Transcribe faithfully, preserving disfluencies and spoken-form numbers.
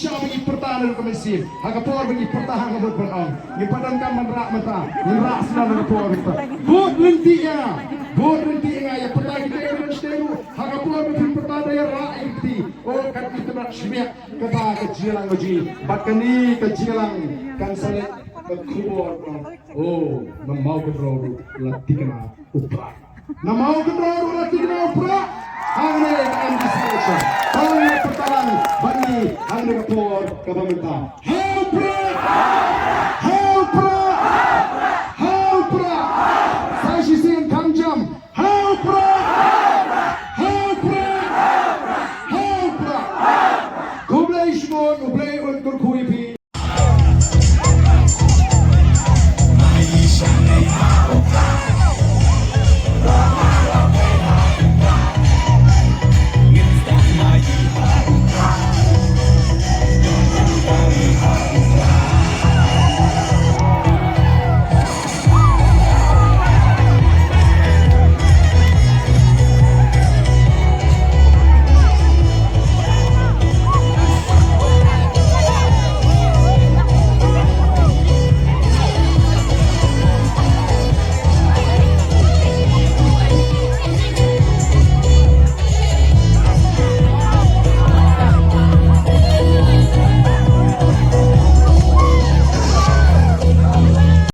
Sha ba ngi pyrta na ka mynsiem, ha ka por ba ngi pyrta ha ka vote ban ong. Ngi pat donkam ban rah mynta, ngi rah sdang na ka por mynta. Vote lynti ïa nga, vote lynti ïa nga, ïa pyrta kita ïa ka sdang ruh, ha ka por ba phin pyrta da ïa rah ïa ka kti. O kat itynnad shmiak, kata ka jingïalang ba ji, bad kane ka jingïalang kan sa leh ka khubor. O, na Mawkynrew ruh la thikna u Prah. Na Mawkynrew ruh la thikna u Prah. Hangne ka M D C election. Hangne ka pyrta lang bad ngi hangne ka por kaba mynta. Ha u Prah! Ha u Prah! Ha u Prah! Sa shisien kham jam. Ha u Prah! Ha u Prah! Ha u Prah! Khublei shibun, U Blei un kyrkhu ïa phi.